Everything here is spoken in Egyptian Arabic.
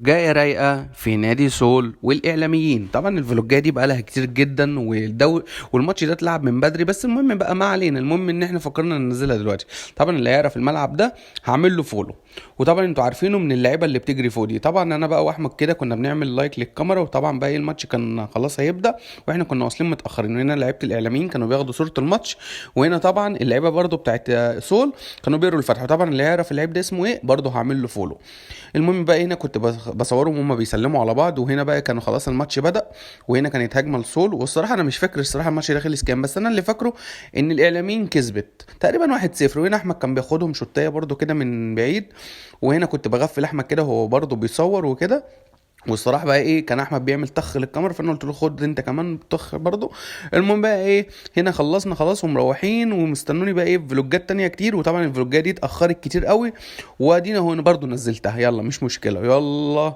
جاية رايقة في نادي سول والاعلاميين. طبعا الفلوجات دي بقى لها كتير جدا، والماتش ده اتلعب من بدري، بس المهم بقى ما علينا، المهم ان احنا فكرنا ننزلها دلوقتي. طبعا اللي هيعرف الملعب ده هعمل له follow، وطبعا انتوا عارفينه من اللعيبة اللي بتجري فوق دي. طبعا انا بقى واحمد كده كنا بنعمل like للكاميرا، وطبعا بقى الماتش كان خلاص هيبدا واحنا كنا واصلين متاخرين. وهنا لعيبة الاعلاميين كانوا بياخدوا صوره الماتش، وهنا طبعا اللعيبة برده بتاعت سول كانوا بيقروا الفتح. وطبعا اللي هيعرف اللعيب ده اسمه ايه برده هعمل له follow. المهم بقى هنا كنت بصورهم وهم بيسلموا على بعض، وهنا بقى كانوا خلاص الماتش بدأ، وهنا كانت هجمة لسول. والصراحة انا مش فاكر الصراحة الماتش ده خلص كام، بس انا اللي فاكره ان الاعلاميين كسبت تقريبا 1-0. وهنا احمد كان بياخدهم شوتايه برده كده من بعيد، وهنا كنت بغفل احمد كده وهو برده بيصور وكده. والصراحة بقى ايه، كان احمد بيعمل طخ للكاميرا، فانا قلت له خد انت كمان طخ برضو. المهم بقى ايه، هنا خلصنا خلاص ومروحين، ومستنوني بقى ايه فلوجات تانية كتير. وطبعا الفلوجات دي اتاخرت كتير قوي، وادينا هون برضو نزلتها، يلا مش مشكلة، يلا.